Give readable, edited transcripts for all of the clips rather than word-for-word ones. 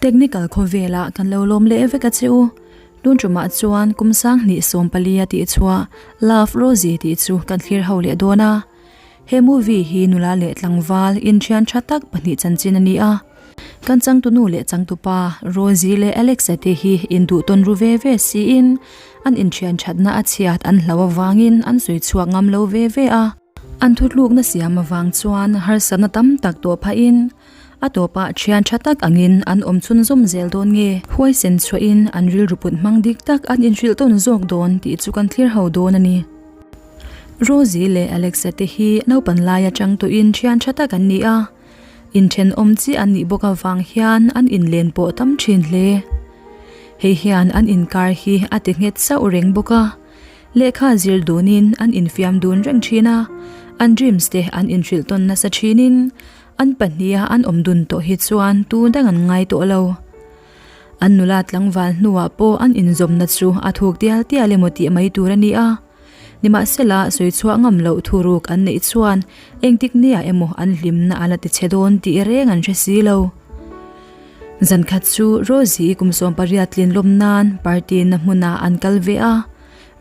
Technical khawvelah kan lo lawm leh vek a che u. Tun tumah chuan kum sanghnih sawmpalia tih chhuah Love Rosie tih chu kan thlir ho leh dawn a. He movie hi nula leh tlangval inthian tha tak pahnih chanchin a ni a. Kan changtunu leh changtupa Rosie leh Alex-a te hi induhtawn ru ve ve siin an inthian thatna a chhiat an hlau avangin an sawi chhuak ngam lo ve ve a. An thutlukna siam avang chuan harsatna tam tak tawh phahin a tawpah thian tha tak angin an awm chhunzawm zel dawn nge? Huaisen chhuahin an rilru put hmang dik tak an inhrilh tawn zawk dawn tih chu kan thlir ho dawn a ni. Rosie leh Alexa te hi naupan lai atang tawhin thian tha tak an ni a, inthenawm chi an nih bawk avang hian an inlen pawh tam thin hle. Hei hian an inkar hi a ti nghet sauh reng bawk a, lehkha zir dunin an infiam dun reng thin a, an dreams te an inhrilh tawn nasa thinin an pahniha an awm dun tawh hi chuan tu dang an ngai tawh lo. An nula tlangval hnuah pawh an inzawmna chu a thuk tial tial emaw tih mai tur a ni a. Nimahsela, sawi chhuah ngam loh thuruk an neih chuan engtik nia emaw an hlimna a la ti chhe dawn tih reng an hre si lo. Zan khat chu Rosie kum 18 tlin lawm nan party na hmunah an kal ve a.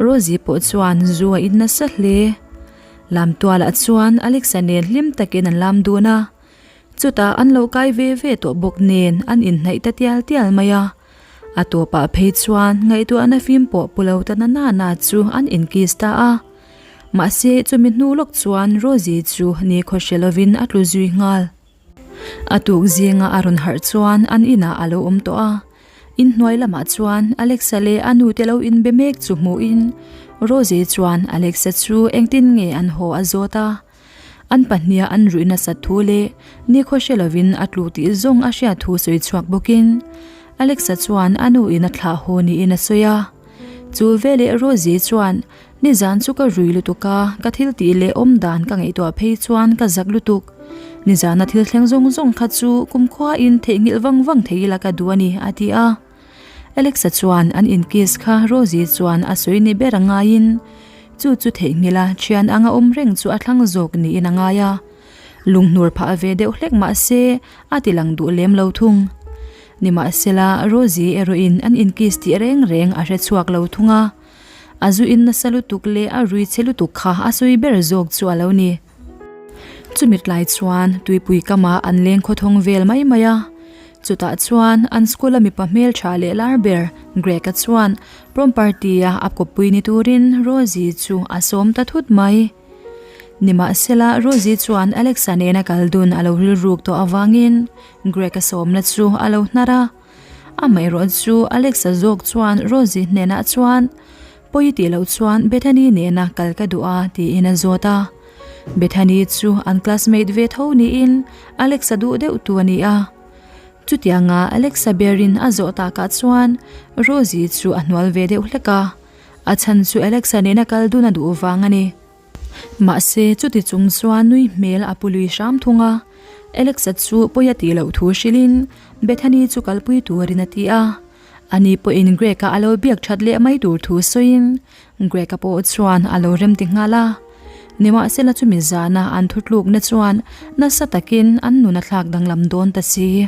Rosie pawh chuan zu a in nasa hle. Lam tualah chuan Alexa nen hlim takin an lam dun a. Chutah an lo kai ve ve tawh bawk nen an inhnaih ta tial tial mai a. A tawpah phei chuan ngaihtuahna fim pawh pu lo ta na na na chu an inkiss ta a. Mahse chumi hnu lawk chuan Rosie chu ni khaw hre lovin a tlu zui nghal. A tuk zinga a rawn harh chuan an inah a lo awm tawh a. Inhnuai lamah chuan Alexa leh a nute lo inbe mek chu hmuhin Rosie chuan Alexa chu engtin nge an haw a zawt a. An pahniha an ruih nasat thu leh nikhaw hre lovin a tlu tih zawng a hriat thu sawi chhuak bawkin Alexa chuan a nu in a thlah haw niin a sawi a. Chu veleh Rosie chuan, Nizan chu ka rui lutuk a, ka thil tih leh awm dan ka ngaihtuah phei chuan ka zak lutuk. Nizana thil thleng zawng zawng kha chu kumkhuain theihnghilh vang vang thei ila ka duh a ni, a ti a. Alexa chuan an inkiss kha Rosie chuan a sawi ni ber a ngaiin chu chu theihnghilh a thian anga awm reng chu a thlang zawk niin a ngai a. Lunghnur phah ve deuh hlek mah se a ti lang duh lem lo thung. Nimahsela Rosie erawhin an inkiss tih reng reng a hre chhuak lo thung a. A zu in nasa lutuk leh a rui chhe lutuk kha a sawi ber zawk chu a lo ni. Chumi tlai chuan tuipui kamah an leng khawthawng vel mai mai a. Chutah chuan an school a mipa hmeltha leh lar ber Greg-a chuan prom party-a a kawppui ni turin Rosie chu a sawm ta thut mai. Nimahsela Rosie chuan Alex-a nena kal dun a lo rilruk tawh avangin Greg-a sawmna chu a lo hnar a. Amaherawh chu Alex-a zawk chuan Rosie hnenah chuan, Pawi tih loh chuan Bethany nena kal ka duh a tiin a zawt a. Bethany chu an classmate ve tho niin Alex-a duh deuh tu a ni a. Chutianga Alex-a berin a zawh takah chuan Rosie chu a hnual ve deuh hlek a. A chhan chu Alex-a nena kal dun a duh vang a ni. Mahse chuti chung chuan nui hmel a pu lui hram thung a. Alex-a chu pawi a tih loh thu hrilhin Bethany chu kalpui turin a ti a. Ani pawhin Greg-a a lo biak that leh mai tur thu sawiin Greg-a pawh chuan a lo rem ti nghal a. Nimahsela chumi zana an thutlukna chuan nasa takin an nun a thlak danglam dawn ta si.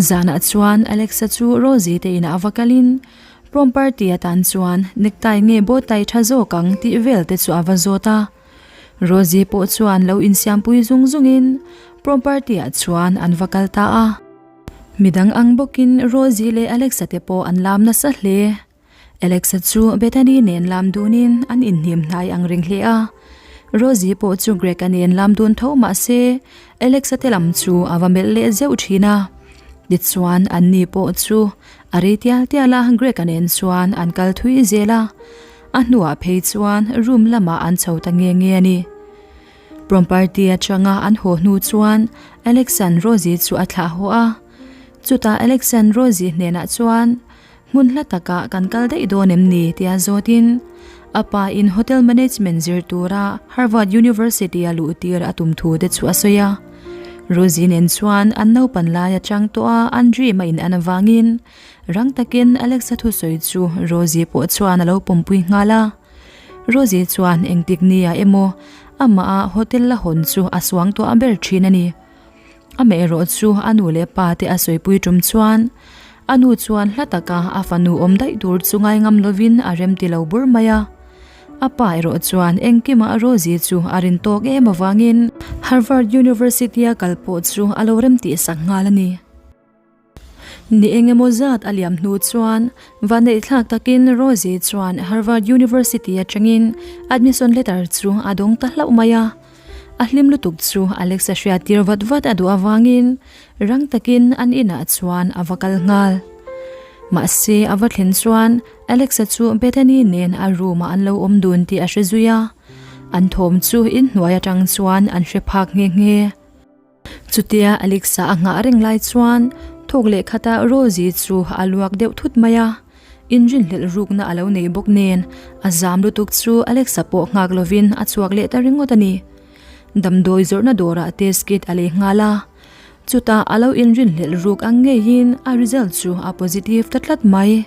Zanah chuan Alex-a chu Rosie te inah va kalin prom party atan chuan necktie nge bow tie tha zawk ang tih vel te chu a va zawt a. Rosie pawh chuan lo insiampui zung zungin prom party ah chuan an va kal ta a. Midang ang bawkin Rosie leh Alexa te pawh an lam nasa hle. Alexa chu Bethany nen lam dunin an inhnim hnai ang reng hle a. Rosie pawh chu Greg-a nen lam dun tho mah se Alexa te lam chu a va melh leh zeuh thin a. Tichuan anni pawh chu a rei tial tial a Greg-a nen chuan an kal thui zel a. A hnuah phei chuan room lamah an chho ta nge nge a ni. Prom party atanga an haw hnu chuan Alexan Rosie chu a thlah haw a. Chutah Alexan Rosie hnenah chuan, Hmun hla takah kan kal daih dawn em ni? tia zawtin a pa in Hotel Management zir tura Harvard University a luh tir a tum thu te chu a sawi a. Rosie nen chuan an naupan lai atang tawh a an dream a in an avangin rang takin Alexa thusawi chu Rosie pawh chuan a lo pawmpui nghal a. Rosie chuan engtik nia emaw amah a hotel la hawn chu a suang tawh ber thin a ni. Amaherawh chu a nu leh pa te a sawipui tum chuan a nu chuan hla taka a fanu awm daih tur chu ngai ngam lovin a rem ti lo bur mai a. A pa erawh chuan engkimah Rosie chu a rin tawk em avangin Harvard University-a kal pawh chu a lo rem tihsak nghal a ni. Ni eng emaw zat a liam hnu chuan vanneihthlak takin Rosie chuan Harvard University atangin admission letter chu a dawng ta hlauh mai a. A hlim lutuk chu Alex a hriattir vat vat a duh avangin rang takin an inah chuan a va kal nghal. Mahse a va thlen chuan Alex-a chu Bethany nen a room-ah an lo awm dun tih a hre zui a, an thawm chu inhnuai atang chuan an hre phak nghe nghe. Chutia Alexa a nghah reng lai chuan thawk leh khatah Rosie chu a luak deuh thut mai a, inrinhlelh rukna a lo nei bawk nen a zam lutuk chu Alexa pawh nghak lovin a chhuak leh ta ringawt a ni. Damdawi zawrhna dawrah test kit a lei nghal a, chutah a lo inrinhlelh ruk ang ngeiin a result chu a positive ta tlat mai.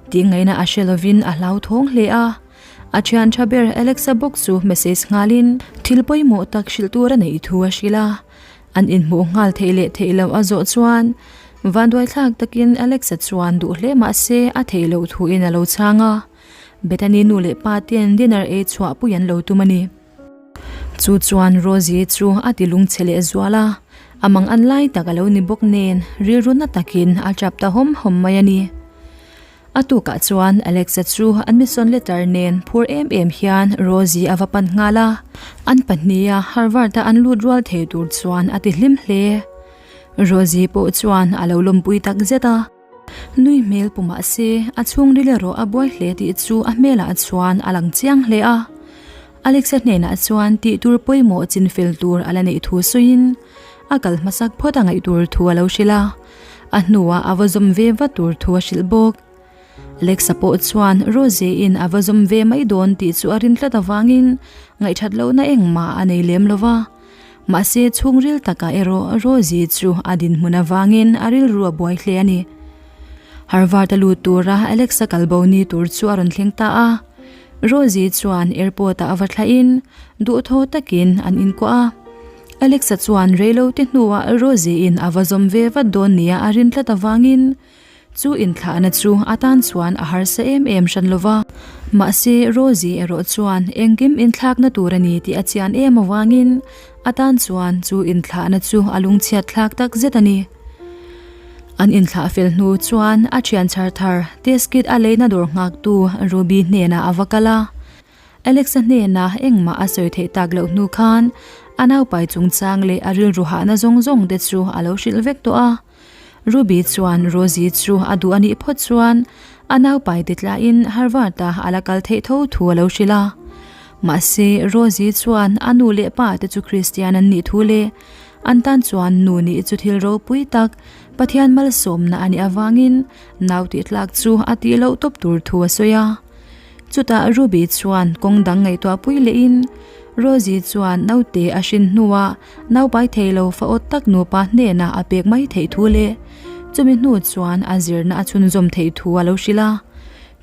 Tih ngaihna a hre lovin a hlauthawng hle a. A thian tha ber Alexa bawk chu message nghalin thil pawimawh tak hrilh tur a neih thu a hrilh a. An inhmuh nghal theih leh theih loh a zawh chuan vanduaithlak takin Alexa chuan duh hle mah se a theih loh thuin a lo chhang a. Bethany nu leh pa ten dinner ei chhuah pui an lo tum a ni. Chu chuan Rosie chu a ti lungchhe leh zual a, a mang an lai tak a lo ni bawk nen rilru na takin a tap ta hawm hawm mai a ni. A tukah chuan Alexa chu admission letter nen phur em em hian Rosie a va pan nghal a, an pahniha Harvard-a an lut rual thei tur chuan a ti hlim hle. Rosie pawh chuan a lo lawmpui tak zet a. Nui hmel pu mah se a chhungril erawh a buai hle tih chu a hmelah chuan a lang chiang hle a. Alexa hnenah chuan tih tur pawimawh chinfel tur a la neih thu sawiin a kal hmasak phawt a ngaih tur thu a lo hrilh a. A hnuah a va zawm ve vat tur thu a hrilh bawk. Alexa pawh chuan Rosie-in a va zawm ve mai dawn tih chu a rin tlat avangin ngaihthat lohna engmah a nei lem lo va. Mahse chhungril takah erawh Rosie chu a dinhmun avangin a rilru a buai hle a ni. Harvard-a lut tura Alexa kalbo ni tur chu a rawn thleng ta a. Rosie chuan airport-ah a va thlahin duhthaw takin an inkuah a. Alexa chuan reilote hnuah Rosie-in a va zawm ve vat dawn nia a rin tlat avangin chu inthlahna chu a tan chuan a harsa em em hran lo va. Mahse, Rosie erawh chuan engkim inthlakna tur a ni tih a chian em avangin a tan chuan chu inthlahna chu a lungchhiat thlak tak zet a ni. An inthlah fel hnu chuan a thian chhar thar test kit a leina dawr nghaktu Ruby hnenah a va kal a. Alexa hnenah engmah a sawi theih tak loh hnu khan a naupai chungchang leh a rilru hahna zawng zawng te chu a lo hrilh vek tawh a. Ruby chuan Rosie chu a duh a nih phawt chuan a naupai te tlahin Harvard-a a la kal theih tho thu a lo hrilh a. Mahse, Rosie chuan a nu leh pa te chu Kristian an nih thu leh an tan chuan nu nih chu thil ropui tak Pathian malsawmna a nih avangin nau tih tlak chu a tih loh tawp tur thu a sawi a. Chutah Ruby chuan kawng dang ngaihtuah pui lehin Rosie chuan naute a hrin hnuah naupai thei lo fa awt tak nupa hnenah a pek mai theih thu leh chumi hnu chuan a zirna a chhunzawm theih thu a lo hrilh a.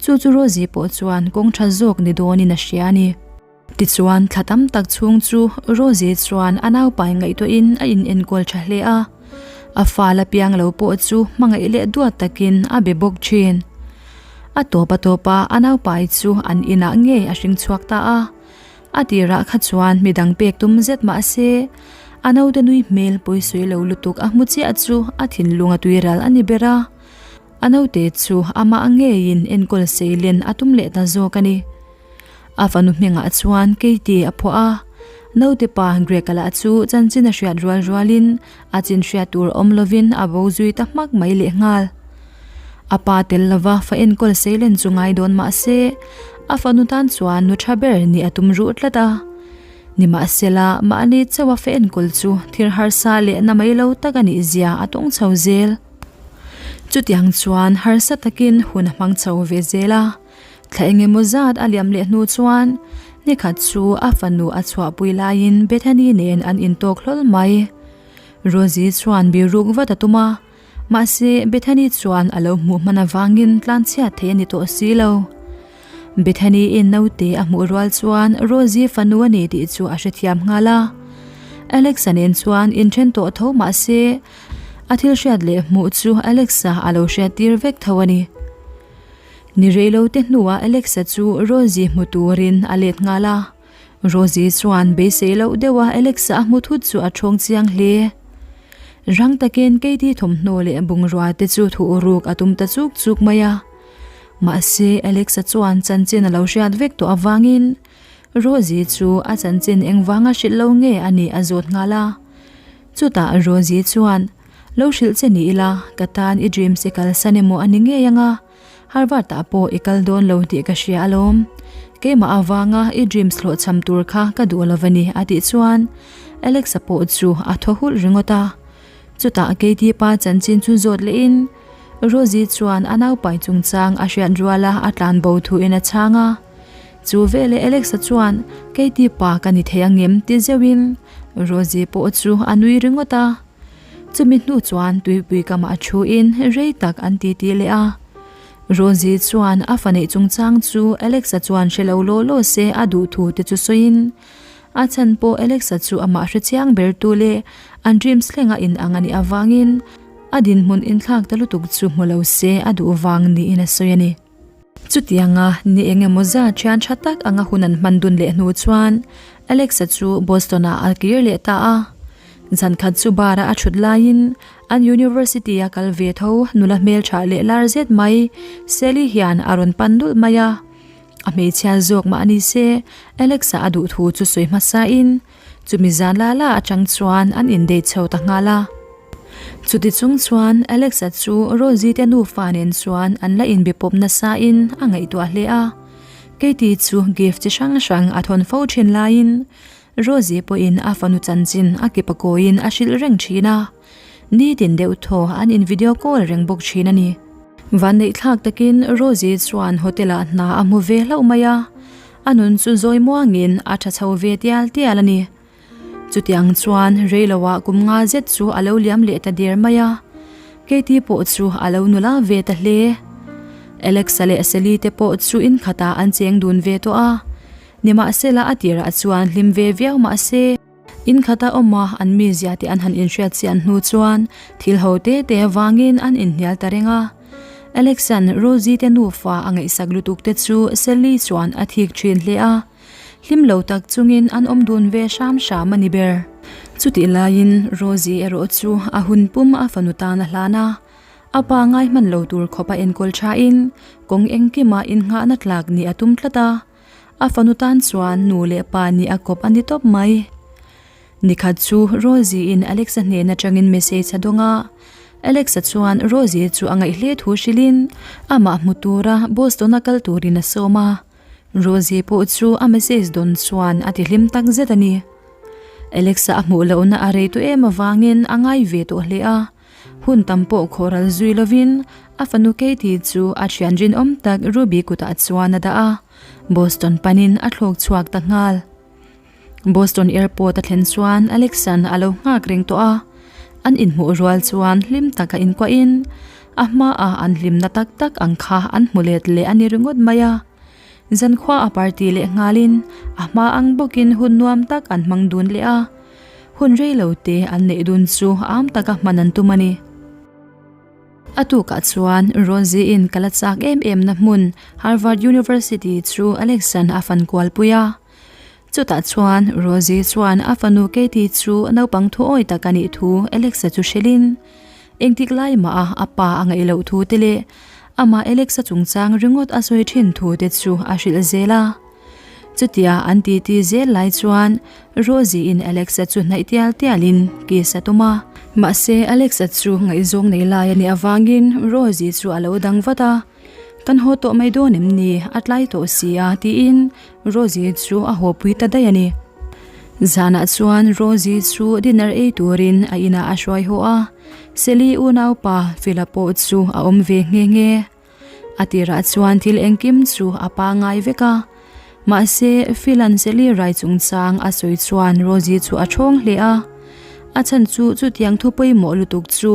Chu chu Rosie pawh chuan kawng tha zawk ni dawnin a hria a ni. Tichuan thla tam tak chhung chu Rosie chuan a naupai ngaihtuahin a inenkawl tha hle a. A fa la piang lo pawh chu hmangaih leh duat takin a be bawk thin. A tawp a tawp a, a naupai chu an inah ngei a hring chhuak ta a. A tirah kha chuan midang pek tum zet mah se, a naute nui hmel pawisawi lo lutuk a hmu chiah chu a thinlung a tuiral a ni ber a. A naute chu amah ngeiin enkawl seilen a tum leh ta zawk a ni. A fanu hmingah chuan Katie a phuah a, naute pa Greg-a lah chu chanchin a hriat rual rualin a chin hriat tur awm lovin a bo zui ta hmak mai lehnghal. A pa tel lova fa enkawl seilen chu ngai dawn mah se, a fanu tan chuan nu tha ber nih a tum ruh tlat a. Nimahsela, mahni chauha fa enkawl chu thil harsa leh na mai lo tak a nih zia a tawng chho zel. Chutiang chuan harsa takin hun a hmang chho ve zel a. Thla eng emaw zat a liam leh hnu chuan nikhat chu a fanu a chhuahpui laiin Bethany nen an intawk hlawl mai. Rosie chuan biruk vat a tum a, mahse Bethany chuan a lo hmuh hman avangin tlanchhiat thei a ni tawh si lo. Bethany-in naute a hmuh rual chuan Rosie fanu a ni tih chu a hrethiam nghal a. Alex-a nen chuan inthen tawh tho mah se, a thil hriat leh hmuh chu Alex-a a lo hriat tir vek tho a ni. Ni rei lo te hnuah Alex-a chu Rosie hmu turin a let nghal a. Rosie chuan beisei loh deuha Alex-a a hmu thut chu a thawng chiang hle. Rang takin Katie thawmhnaw leh bungrua te chu thuh ruk a tum ta chuk chuk mai a. Mahse Alex-a chuan chanchin a lo hriat vek tawh avangin Rosie chu a chanchin engvanga hrilh lo nge a nih a zawt nghal a. Chutah Rosie chuan, Lo hrilh che ni ila, ka tan i dreams i kalsan emaw a ni ngei anga. Harvard ah pawh i kal dawn lo tih ka hria alawm. Keimah avanga i dreams hlawhchham tur kha ka duh lo a ni a tih chuan Alex-a pawh chu a thaw hulh ringawt a. Chutah Katie pa chanchin chu zawt lehin Rosie chuan a naupai chungchang a hriat ruala a tlan bo thuin a chhang a. Chu veleh Alex-a chuan Katie pa ka ni thei angem ti zeuhin Rosie pawh chu a nui ringawt a. Chumi hnu chuan tuipui kamah thuin rei tak an titi leh a. Rosie chuan a fa neih chungchang chu Alexa chuan hre lo law law se a duh thu te chu sawiin, a chhan pawh Alexa chu amah hre chiang ber tu leh an dreams thlenga in ang a nih avangin a dinhmun inthlak ta lutuk chu hmu lo se a duh vang niin a sawi a ni. Chutianga ni eng emaw zat thian tha tak anga hun an hman dun leh hnu chuan Alexa chu Boston-ah a kir leh ta a. Zan khat chu bar-a a thut laiin an university-a kal ve tho nula hmeltha leh lar zet mai Sally hian a rawn pan dulh mai a. A hmeichhia zawk mah ni se Alexa a duh thu chu sawi hmasain Chumi zan la la atang chuan an indei chho ta nghal a. Chuti chung chuan Alex-a chu Rosie te nufa nen chuan an la inbe pawp nasa in a ngaihtuah hle a. Katie chu gift chi hrang hrang a thawn fo thin laiin Rosie pawhin a fanu chanchin a kip a kawiin a hrilh reng thin a. Nitin deuh thaw an in video call reng bawk thin a ni. Vanneihthlak takin Rosie chuan hotel ah hna a hmu ve hlauh mai a. A nun chu zawi muangin a tha chho ve tial tial a ni. Chutiang chuan reiloah kum nga zet chu a lo liam leh ta der mai a, Katie pawh chu a lo nula ve ta hle. Alexa leh Sally te pawh chu inkhatah an cheng dun ve tawh a, nimahsela a tirah chuan hlim ve viau mahse, In khata awm a, an mizia te an han inhriat chian hnu chuan thil ho te te avangin an inhnial ta reng a. Alex-a'n Rosie te nufa a ngaihsak lutuk te chu Sally chuan a thik thin hle a, hlim lo tak chungin an awm dun ve hram hram a ni ber. Chutih laiin Rosie erawh chu a hun pum a fanu tan a hlan a, a pa ngai hman lo tur khawp a enkawl thain kawng engkima innghahna tlak nih a tum tlat a. A fanu tan chuan nu leh pa nih a kawp a ni tawp mai. Nikhat chu Rosie-in Alex-a hnen atangin message a dawng a. Alex-a chuan Rosie chu a ngaih hle thu hrilhin amah hmu tura Boston-a kal turin a sawm a. Rosie pawh chu a message dawn chuan a ti hlim tak zet a ni. Alex-a a hmuh lohna a rei tawh em avangin a ngai ve tawh hle a. Hun tam pawh khawhral zui lovin a fanu Katie chu a thian rinawm tak Ruby kutah chuan a dah a, Boston panin a thlawk chhuak ta nghal. Boston Airport a thlen chuan Alexan a lo nghak reng tawh a, an inhmuh rual chuan hlim taka inkuahin a hmaah an hlimna tak tak ang kha an hmu let leh a ni ringawt mai a. Zankhua a party leh nghalin a hma ang bawkin hun nuam tak an hmang dun leh a. Hun rei lo te an neih dun chu am taka hman an tum a ni. A tukah chuan Rosie-in ka la chak em em na hmun Harvard University chu Alex-a'n a fan kual pui a. Chutah chuan Rosie chuan a fanu Katie chu naupang thuawi tak a nih thu Alex-a chu hrilhin engtik lai mah a a pa a ngaih loh thu te leh amah Alex-a chungchang ringawt a sawi thin thu te chu a hrilh zel a. Chutia an titi zel lai chuan Rosie-in Alex-a chu hnaih tial tialin kiss a tum a. Mahse Alex-a chu ngaihzawng nei lai a nih avangin Rosie chu a lo dang vat a, Kan haw tawh mai dawn em ni? A tlai tawh si a tiin Rosie chu a haw pui ta daih a ni. Zanah chuan Rosie chu dinner ei turin a inah a hruai haw a, Sally unaupa Phil-a pawh chu a awm ve nghe nghe. A tirah chuan thil engkim chu a pangai vek a, mahse Phil-a'n Sally rai chungchang a sawi chuan Rosie chu a thawng hle a. A chhan chu chutiang thu pawimawh lutuk chu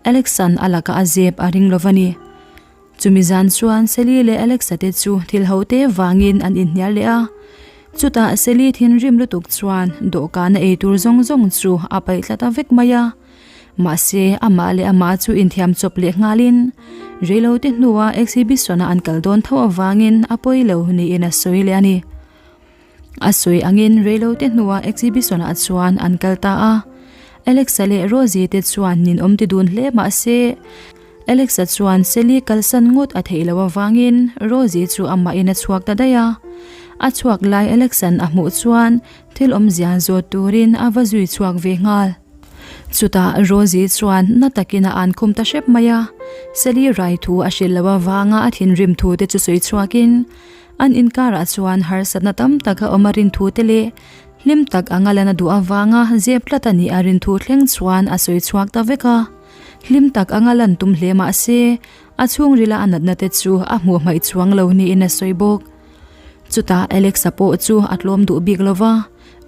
Alex-a'n a laka a zep a ring lo va ni. Chumi zan chuan Sally leh Alex-a te chu thil ho te vangin an inhnial leh a. Chutah Sally thinrim lutuk chuan dawhkana eitur zawng zawng chu a paih thla ta vek mai a. Mahse, amah leh amah chu inthiam chawp leh nghalin reilote hnua exhibition-a an kal dawn tho avangin a pawi lo niin a sawi leh a ni. A sawi angin reilote hnuah exhibition-ah chuan an kal ta a. Alexa leh Rosie te chuan ninawm ti dun hle mah se, Alexa chuan Sally kalsan ngawt a theih loh avangin Rosie chu amahin a chhuak ta daih a. A chhuak lai Alexa'n a hmuh chuan thil awmzia zawt turin a va zui chhuak ve nghal. Chutah Rosie chuan na takin a an khum ta hrep mai a. Sally rai thu a hrilh loh avanga a thinrim thu te chu sawi chhuakin, An inkarah chuan harsatna tam tak a awm a rin thu te leh hlim tak anga lan a duh avanga zep tlat a nih a rin thu thleng chuan a sawi chhuak ta vek a. Hlim tak anga lan tum hle mah se, a chhungrila a natna te chu a hmuh hmaih chuang lo niin a sawi bawk. Chutah Alexa pawh chu a tlawm duh bik lo va,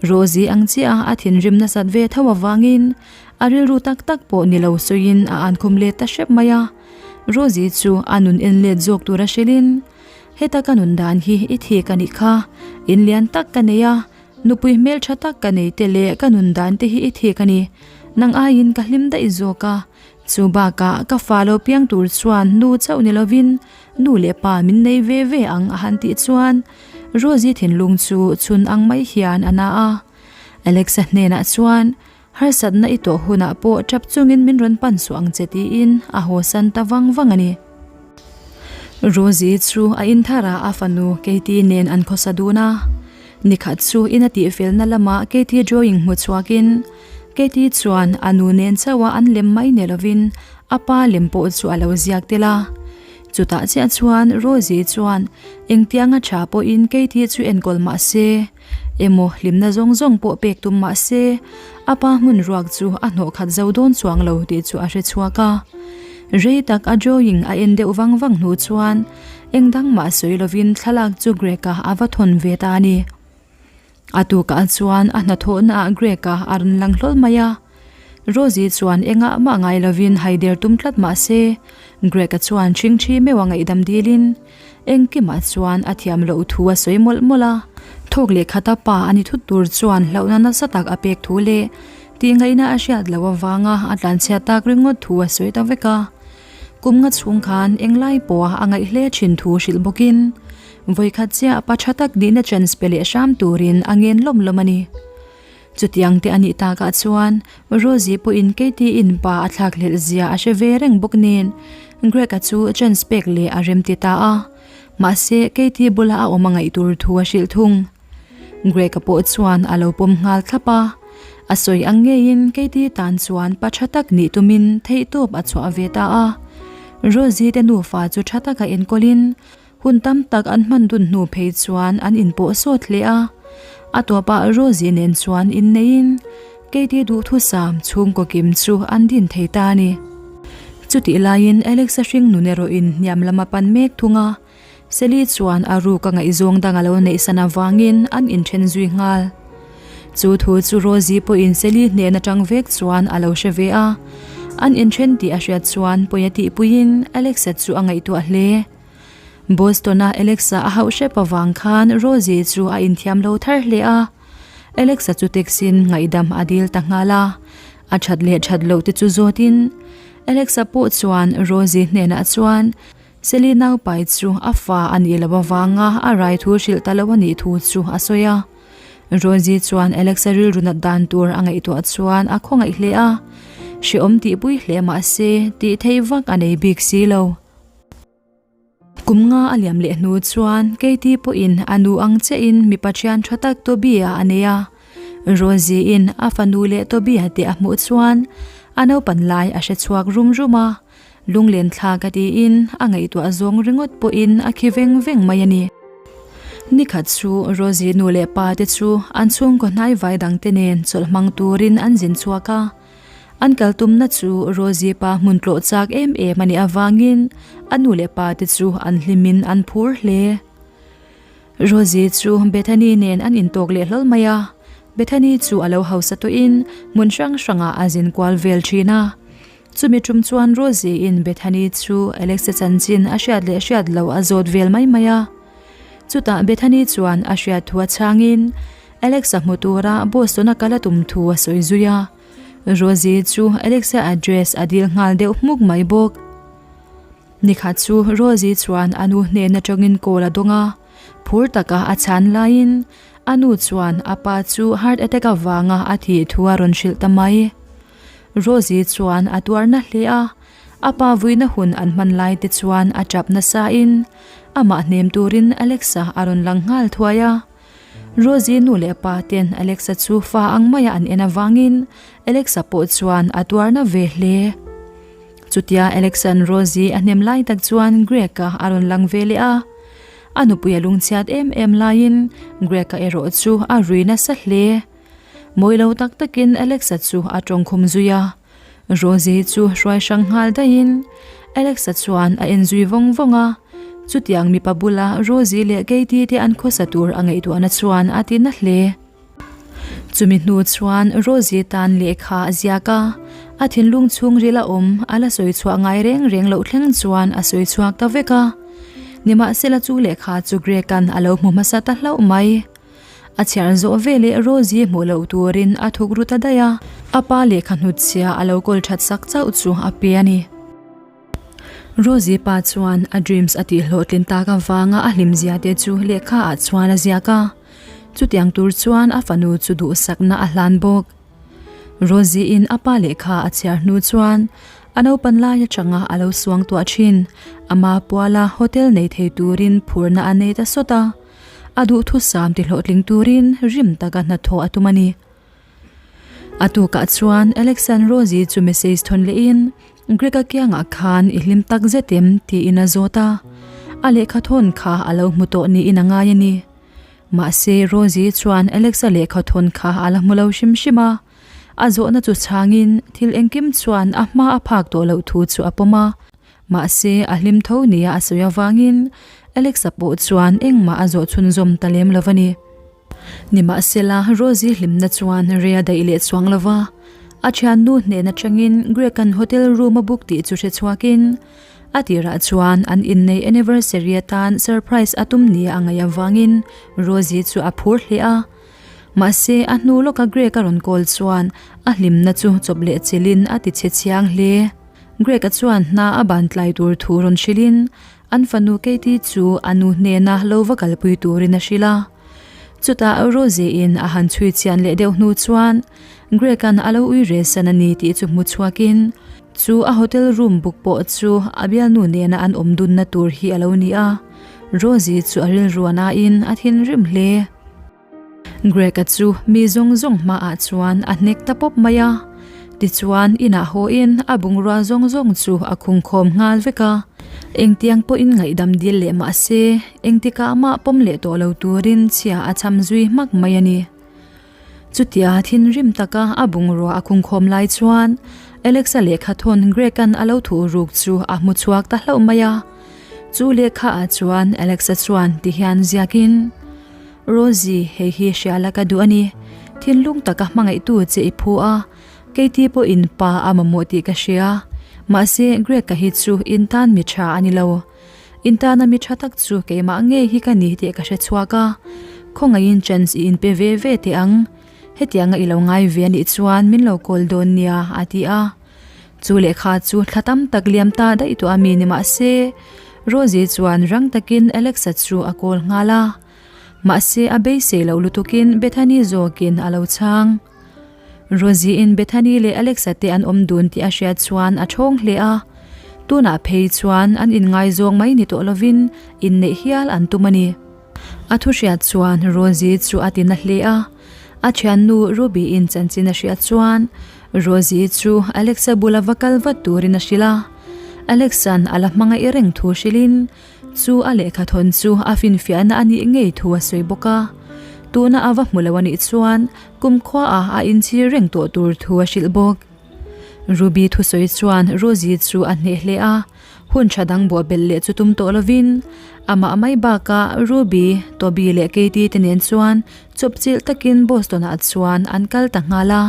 Rosie ang chiah a thinrim nasat ve tho avangin a rilru tak tak pawh ni lo sawiin a ankhum let ta hrep mai a. Rosie chu a nun en let zawk tura hrilhin, Heta ka nun dan hi i thik a nih kha, in lian tak ka nei a, nupui hmeltha tak ka nei te leh ka nun dan te hi i thik a ni. Nang aiin ka hlim daih zawk a, chu bakah ka fa lo piang tur chuan nu chauh ni lovin nu leh pa min nei ve ve ang a han tih chuan Rosie thinlung chu chhun ang mai hian a na a. Alexa hnenah chuan Harsatna i tawh hunah pawh tap chungin min rawn pan suh ang che tiin a hawsan ta vang vang a ni. Rosie chu a intharah a fanu Katie nen an khawsa dun a. Nikhat chu ina tihfelna lamah Katie drawing hmu chhuakin Katie chuan a nu nen chauha an lem mai ni lovin a pa lem pawh chu a lo ziak tel a. Chutah chiah chuan Rosie chuan engtianga tha pawhin Katie chu enkawl mah se, Emaw hlimna zawng zawng pawh pek tum mah se, a pa hmun ruak chu a hnawh khat zo dawn chuang lo tih chu a hre chhuak a. Rei tak a drawing a en deuh vang vang hnu chuan eng dang mah sawi lovin thlalak chu Greg-a a va thawn ve ta a ni. A tukah chuan a hnathawhnaah Greg-a a rawn lang hlawl mai a. Rosie chuan engah mah ngai lovin haider tum tlat mah se, Greg-a chuan ṭhingṭhi meuh a ngaihdam dilin Engkimah chuan a thiam loh thu a sawi mawlh mawlh a, thawk leh khata pa a ni thut tur chuan hlauhna nasa tak a pek thu leh tihngaihna a hriat loh avanga a tlanchhiat tak ringawt thu a sawi ta vek a. Kum nga chhung khan englai pawha a ngaih hle thin thu hrilh bawkin vawikhat chiah pa tha tak nihna chance pe leh hram turin a ngen lawm lawm a ni. Chutiang te a nih takah chuan Rosie pawhin Katie in pa a thlak hlelh zia a hre ve reng bawk nen Greg-a chu chance pek leh a rem ti ta a. Mahse Katie bula a awm a ngaih tur thu a hrilh thung. Greg-a pawh chuan a lo pawm nghal thlap a. A sawi ang ngeiin Katie tan chuan pa tha tak nih tumin theihtawp a chhuah ve ta a. Rosie te nufa chu tha taka enkawlin Hun tam tak an hman dun hnu phei chuan an inpawh sawt hle a, a tawpah Rosie nen chuan inneiin Katie duhthusam chhungkaw kim chu an din thei ta a ni. Chutih laiin Alex-a hringnun erawhin hniam lam a pan mek thung a, Sally chuan a ruk a ngaihzawng dang a lo neihsan avangin an inthen zui nghal. Chu thu chu Rosie pawhin Sally hnen atang vek chuan a lo hre ve a, an inthen tih a hriat chuan pawi a tihpuiin Alex-a chu a ngaihtuah hle. Boston-a Alexa a hauh hrep avang khan Rosie chu a inthiam lo thar hle a. Alexa chu taxi-in ngaihdam a dil ta nghal a. A that leh that loh te chu zawtin Alexa pawh chuan Rosie hnenah chuan Sally naupai chu a fa a nih loh avanga a rai thu hrilh ta lo a nih thu chu a sawi a. Rosie chuan Alexa rilru nat dan tur a ngaihtuah chuan a khawngaih hle a. Hrehawm tihpui hle mah se tih theih vak a nei bik si lo. Kum nga a liam leh hnu chuan Katie pawhin a nu ang chiahin mipa thian tha tak Toby-a a nei a. Rosie-in a fanu leh Toby-a te a hmuh chuan a naupan lai a hre chhuak rum rum a, lunglen thlak a tiin a ngaihtuah zawng ringawt pawhin a khi veng veng mai a ni. Nikhat chu Rosie nu leh pa te chu an chhungkaw hnaivai dangte nen chawlh hmang turin an zin chhuak a. An kal tumna chu Rosie pa hmun tlawh chak em em a nih avangin a nu leh pa te chu an hlimin an phur hle. Rosie chu Bethany nen an intawk leh hlawl mai a, Bethany chu a lo hausa tawhin hmun hrang hrangah a zin kual vel thin a. Chumi tum chuan Rosie in Bethany chu Alexa chanchin a hriat leh hriat loh a zawt vel mai mai a. Chutah Bethany chuan a hriat thu a chhangin Alex-a hmu tura Boston-a kal a tum thu a sawi zui a. Rosie chu Alex-a address a dil nghal deuh hmuk mai bawk. Nikhat chu Rosie chuan a nu hnen atangin call a dawng a, phur taka a chhan laiin a nu chuan a pa chu heart attack avanga a thih thu a rawn hrilh ta mai. Rosie chuan a tuar na hle a, a pa vuina hun an hman lai te chuan a tap nasa in amah hnem turin Alexa a rawn lang nghal thuai a. Rosie nu leh pa ten Alexa chu fa ang maia an en avangin Alexa pawh chuan a tuar na ve hle. Chutia Alexa'n Rosie a hnem lai tak chuan Greg-a a rawn lang ve leh a. A nupui a lungchhiat em em laiin Greg-a erawh chu a rui nasa hle. Mawi lo tak takin Alexa chu a tawngkhum zui a. Rosie chu hruai hrang nghal daihin Alexa chuan a en zui vawng vawng a. Chutiang mipa bula Rosie leh Katie te an khawsa tur a ngaihtuahna chuan a ti na hle. Chumi hnu chuan Rosie tan lehkha a ziak a, a thinlung chhungril a awm a la sawi chhuah ngai reng reng loh thleng chuan a sawi chhuak ta vek a. Nimahsela chu lehkha chu Greg-a'n a lo hmu hmasa ta hlauh mai. A chhiar zawh veleh Rosie hmuh loh turin a thuk ru ta daih a, a pa lehkha hnutchhia a lo kawl that sak chauh chu a pe a ni. Rosie pa chuan a dreams a tih hlawhtlin tak avanga a hlimzia te chu lehkha ah chuan a ziak a, chutiang tur chuan a fanu chu duhsakna a hlan bawk. Rosie in a pa lehkha a chhiar hnu chuan a naupan lai atanga a lo suang tuah thin, ama puala hotel nei thei turin phurna a nei ta sawt a. A duhthusam ti hlawhtling turin rim taka hnathawh a tum a ni. A tukah chuan Alexan Rosie chu message thawn lehin Greg-a kiangah khan i hlim tak zet em tiin a zawt a, a lehkha thawn kha a lo hmu tawh niin a ngai a ni. Mahse Rosie chuan Alex-a lehkha thawn kha a la hmu lo hrim hrim a, a zawhna chu chhangin thil engkim chuan a hma a phak tawh loh thu chu a pawm a. Mahse, a hlim tho nia a sawi avangin Alexa pawh chuan engmah a zawh chhunzawm ta lem lo a ni. Nimahsela, Rosie hlimna chuan rei a daih leh chuang lo va, a thiannu hnen atangin Greg-a'n hotel room a book tih chu hre chhuakin a tirah chuan an inneih anniversary atan surprise a tum nia a ngaih avangin Rosie chu a phur hle a. Mahse, a hnu lawka Greg a rawn call chuan a hlimna chu chawp leh chilhin a ti chhe chiang hle. Greg-a chuan hna a ban tlai tur thu rawn hrilhin an fanu Katie chu a nu hnena lo va kalpui turin a hrilh a. Chutah Rosie-in a han chhui chian leh deuh hnu chuan Greg-a'n a lo ui re san a ni tih chu hmu chhuakin chu a hotel room book pawh chu a bialnu nena an awm dunna tur hi a lo ni a. Rosie chu a rilru a nain a thinrim hle. Greg-a chu mi zawng zawng hmaah chuan a hnek ta pawp mai a, tichuan inah hawiin a bungrua zawng zawng chu a khungkhawm nghal vek a. Engtiang pawhin ngaihdam dil leh mah se, engtikah mah pawm leh tawh lo turin chhia a cham zui hmak mai a ni. Chutia thinrim taka a bungrua a khungkhawm lai chuan Alex-a lehkha thawn Greg-a'n a lo thuh ruk chu a hmu chhuak ta hlauh mai a. Chu lehkhaah chuan Alex-a chuan tihian ziakin. Rosie, hei hi hria la ka duh a ni. Thinlung taka hmangaihtu che i phu a, Katie pawhin pa a mamawh tih ka hria. Mahse, Greg-a hi chu in tan mi tha a ni lo. In tana mi tha tak chu keimah ngei hi ka ni tih ka hre chhuak a. Khawngaihin chance i inpe ve ve teh ang. Hetianga i lo ngai ve a nih chuan min lo call dawn nia, a ti a. Chu lehkha chu thla tam tak liam ta daih tawh a mi ni mah se, Rosie chuan rang takin Alexa chu a call nghal a. Mahse a beisei loh lutukin Bethany zawkin a lo chhang. Rosie-in Bethany leh Alexa te an awm dun tih a hriat chuan a thawng hle a. Tunah phei chuan an inngaizawng mai ni tawh lovin inneih hial an tum a ni. A thu hriat chuan Rosie chu a ti na hle a, a thiannu Ruby-in chanchin a hriat chuan Rosie chu Alexa bula va kal vat turin a hrilh a. Alex-a'n a la hmangaih reng thu hrilhin chu a lehkha thawn chu a finfiahna a nih ngei thu a sawi bawk a. Tuna a va hmu lo a nih chuan kumkhuaah a inchhir reng tawh tur thu a hrilh bawk. Ruby thusawi chuan Rosie chu a hneh hle a. Hun tha dang buah belh leh chu tum tawh lovin, amah mai bakah Ruby, Toby leh Katie te nen chuan chawpchilh takin Boston-ah chuan an kal ta nghal a.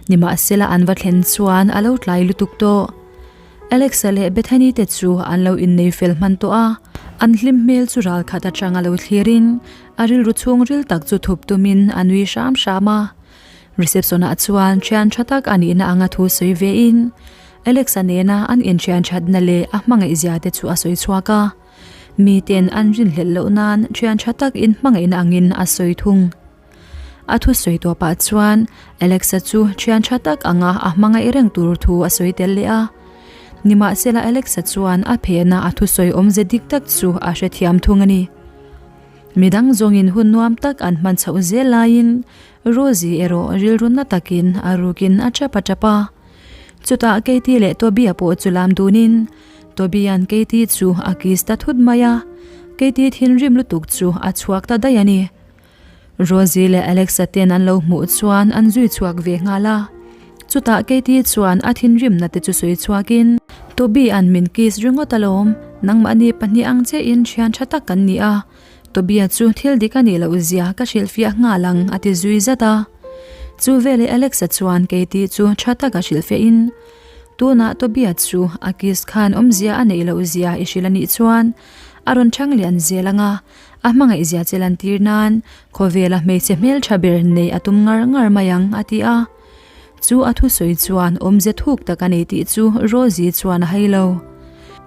Nimahsela an va thlen chuan a lo tlai lutuk tawh. Alexa leh Bethany te chu an lo innei fel hman tawh a. An hlim hmel chu ral khat atang a lo thlirin a rilru chhungril tak chu thup tumin a nui hram hram a. Reception ah chuan thian tha tak a nihna anga thu sawi vein Alex-a nena an inthian thatna leh a hmangaihzia te chu a sawi chhuak a. Miten an rinhlelh loh nan thian tha tak in hmangaihna angin a sawi thung. A thusawi tawh pah chuan Alexa chu thian tha tak anga a hmangaih reng tur thu a sawi tel leh a. Nimahsela Alexa chuan a phehna a thusawi awmze dik tak chu a hrethiam thung a ni. Midang zawngin hun nuam tak an hman chhoh zel laiin Rosie erawh rilru na takin a rukin a tap a tap a. Chutah Katie leh Toby-a pawh chu lam dunin Toby-a'n Katie chu a kiss ta thut mai a. Katie thinrim lutuk chu a chhuak ta daih a ni. Rosie leh Alexa ten an lo hmuh chuan an zui chhuak ve nghal a. Chutah Katie chuan a thinrimna te chu sawi chhuakin, Toby an min kiss ringawt alawm, nangmahni pahnih ang chiahin thian tha tak kan ni a, Toby-a chu thil dik a nih loh zia ka hrilhfiah nghal ang a ti zui zat a. Chu veleh Alexa chuan Katie chu tha taka hrilhfiahin, Tunah Toby-a chu a kiss khan awmzia a neih loh zia i hrilh a nih chuan a rawn chhang lian zel ang a, A hmangaihzia che lantir nan khawvela hmeichhe hmeltha ber nei a tum ngar ngar mai ang, a ti a. Chu a thusawi chuan awmze thuk tak a nei tih chu Rosie chuan a hai lo.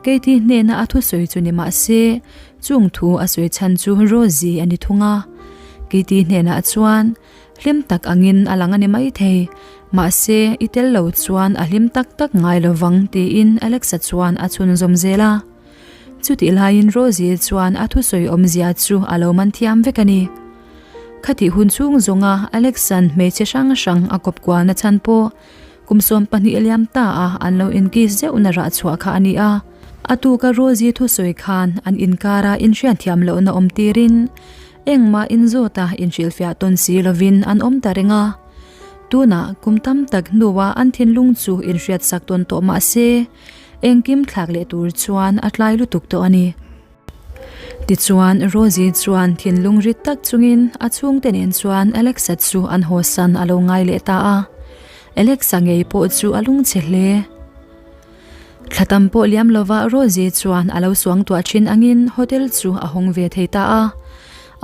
Katie hnena a thusawi chu ni mah se, chung thu a sawi chhan chu Rosie a ni thung a. Katie hnenah chuan hlim tak angin a lang a ni maithei, mahse i tel lo chuan a hlim tak tak ngai lo vang tiin Alexa chuan a chhunzawm zel a. Chutih laiin Rosie chuan a thusawi awmzia chu a lo man thiam vek a ni. Khatih hun chhung zawnga Alexan hmeichhe hrang hrang a kawp kualna chhan pawh kum 12 liam ta a an lo inkiss zeuhna rah chhuah kha a ni a. A tuka Rosie thusawi khan an inkara inhriat thiam lohna awm tirin engmah inzawta inhrilhfiah tawn si lovin an awm ta reng a. Tunah kum tam tak hnuah an thinlung chu inhriatsak tawn tawh mah se, Engkim thlak leh tur chuan a tlai lutuk tawh a ni. Tichuan, Rosie chuan thinlung rit tak chungin a chhungte nen chuan Alexa chu an hawsan a lo ngai leh ta a. Alexa ngei pawh chu a lungchhe hle. Thla tam pawh liam lova Rosie chuan a lo suangtuah thin angin hotel chu a hawng ve thei ta a.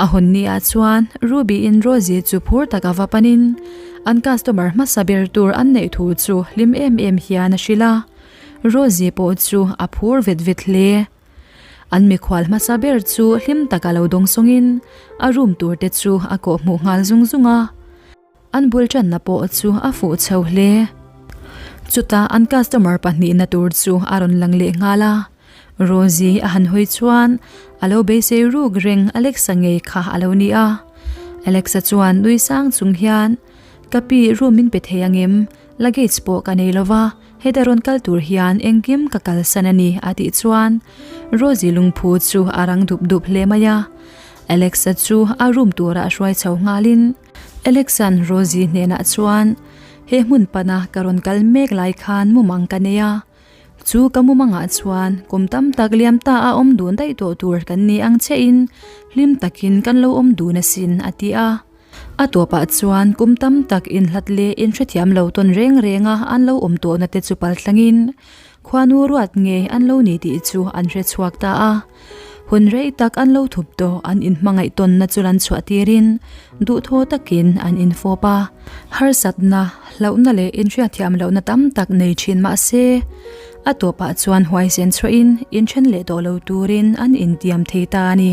A hawn ni ah chuan Ruby-in Rosie chu phur taka va panin an customer hmasa ber tur an neih thu chu hlim em em hian a hrilh a. Rosie pawh chu a phur vet vet hle. An mikhual hmasa ber chu hlim taka lo dawng sawngin a room tur te chu a kawh hmuh nghal zung zung a. An bul tanna pawh chu a fuh chho hle. Chutah an customer pahnihna tur chu a rawn lang leh nghal a. Rosie a han hawi chuan a lo beisei ruk reng Alexa ngei kha a lo ni a. Alexa chuan nui sang chung hian, Ka pi, room min pe thei angem? Luggage pawh ka nei lova, heta rawn kal tur hian engkim ka kalsan a ni a tih chuan Rosie lungphu chu a rang dup dup hle mai a. Alexa chu a room turah hruai chho nghalin Alexa'n Rosie hnenah chuan, He hmun pana ka rawn kal mek lai khan mumang ka nei a, chu ka mumangah chuan kum tam tak liam ta a awm dun daih tawh tur kan ni ang chiahin hlim takin kan lo awm dun asin a ti a. A tawpah chuan kum tam tak inhlat leh inhrethiam lo tawn reng renga an lo awm tawhna te chu palthlangin khuanu ruat ngei an lo ni tih chu an hre chhuak ta a. Hun rei tak an lo thup tawh an inhmangaih tawnna chu lan chhuah tirin duhthaw takin an infawp a. Harsatna, hlauhna leh inhriatthiam lohna tam tak nei thin mah se, a tawpah chuan huaisen chhuahin inthen leh tawh lo turin an intiam thei ta a ni.